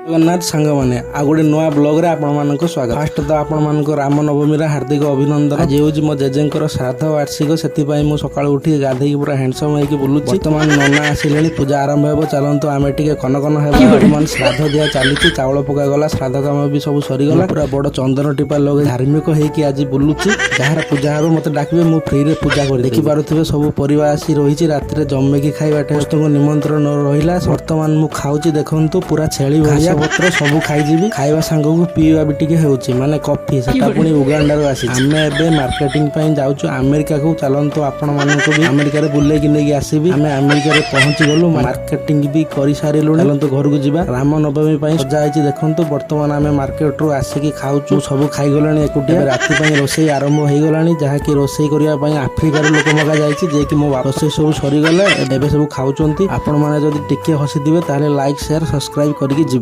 ଜଗନ୍ନାଥ ସାଙ୍ଗମାନେ, ଆଉ ଗୋଟେ ନୂଆ ବ୍ଲଗରେ ଆପଣମାନଙ୍କୁ ସ୍ୱାଗତ। ଫାଷ୍ଟ ତ ଆପଣମାନଙ୍କୁ ରାମନବମୀର ହାର୍ଦ୍ଦିକ ଅଭିନନ୍ଦନ। ଆଜି ହେଉଛି ମୋ ଜେଜେଙ୍କର ଶ୍ରାଦ୍ଧ ବାର୍ଷିକ। ସେଥିପାଇଁ ମୁଁ ସକାଳୁ ଉଠି ଗାଧେଇକି ପୁରା ହ୍ୟାଣ୍ଡସମ୍ ହେଇକି ବୁଲୁଛି। ବର୍ତ୍ତମାନ ନନା ଆସିଲେଣି, ପୂଜା ଆରମ୍ଭ ହେବ। ଚାଲନ୍ତୁ, ଆମେ ଟିକେ କନକନ ହେବା। ବର୍ତ୍ତମାନ ଶ୍ରାଦ୍ଧ ଦିଆ ଚାଲିଛି। ଚାଉଳ ପକାଗଲା, ଶ୍ରାଦ୍ଧ କାମ ବି ସବୁ ସରିଗଲା। ପୁରା ବଡ ଚନ୍ଦନ ଟିପା ଲଗେଇ ଧାର୍ମିକ ହେଇକି ଆଜି ବୁଲୁଛି। ଯାହାର ପୂଜା ହେବ, ମତେ ଡାକିବେ, ମୁଁ ଫ୍ରିରେ ପୂଜା କରି। ଦେଖିପାରୁଥିବେ, ସବୁ ପରିବା ଆସି ରହିଛି। ରାତିରେ ଜମେଇକି ଖାଇବା ସମସ୍ତଙ୍କୁ ନିମନ୍ତ୍ରଣ ରହିଲା। ବର୍ତ୍ତମାନ ମୁଁ ଖାଉଛି, ଦେଖନ୍ତୁ, ପୁରା ଛେଳି ଭଳିଆ ପତ୍ର ସବୁ ଖାଇଯିବି। ଖାଇବା ସାଙ୍ଗକୁ ପିଇବା ବି ଟିକେ ହେଉଛି, ମାନେ କଫି। ସେଟା ପୁଣି ଉଗାଣ୍ଡାରୁ ଆସିଛି। ଆମେ ଏବେ ମାର୍କେଟିଂ ପାଇଁ ଯାଉଛୁ ଆମେରିକାକୁ। ଚାଲନ୍ତୁ, ଆପଣ ମାନଙ୍କୁ ବି ଆମେରିକାରେ ବୁଲେଇକି ନେଇକି ଆସିବି। ଆମେ ଆମେରିକାରେ ପହଞ୍ଚି ଗଲୁ, ମାର୍କେଟିଂ ବି କରିସାରିଲୁଣି। ଚାଲନ୍ତୁ, ଘରକୁ ଯିବା। ରାମ ନବମୀ ପାଇଁ ସଜା ହେଇଛି, ଦେଖନ୍ତୁ। ବର୍ତ୍ତମାନ ଆମେ ମାର୍କେଟରୁ ଆସିକି ଖାଉଛୁ। ସବୁ ଖାଇଗଲେଣି ଏକୁଟିଆ। ଏବେ ରାତି ପାଇଁ ରୋଷେଇ ଆରମ୍ଭ ହେଇଗଲାଣି, ଯାହାକି ରୋଷେଇ କରିବା ପାଇଁ ଆଫ୍ରିକାରୁ ଲୋକ ମଗା ଯାଇଛି, ଯିଏକି ମୋ ବାପା। ରୋଷେଇ ସବୁ ସରିଗଲେ, ଏବେ ସବୁ ଖାଉଛନ୍ତି। ଆପଣମାନେ ଯଦି ଟିକେ ହସିଥିବେ, ତାହେଲେ ଲାଇକ୍, ସେୟାର, ସବସ୍କ୍ରାଇବ କରିକି ଯିବେ।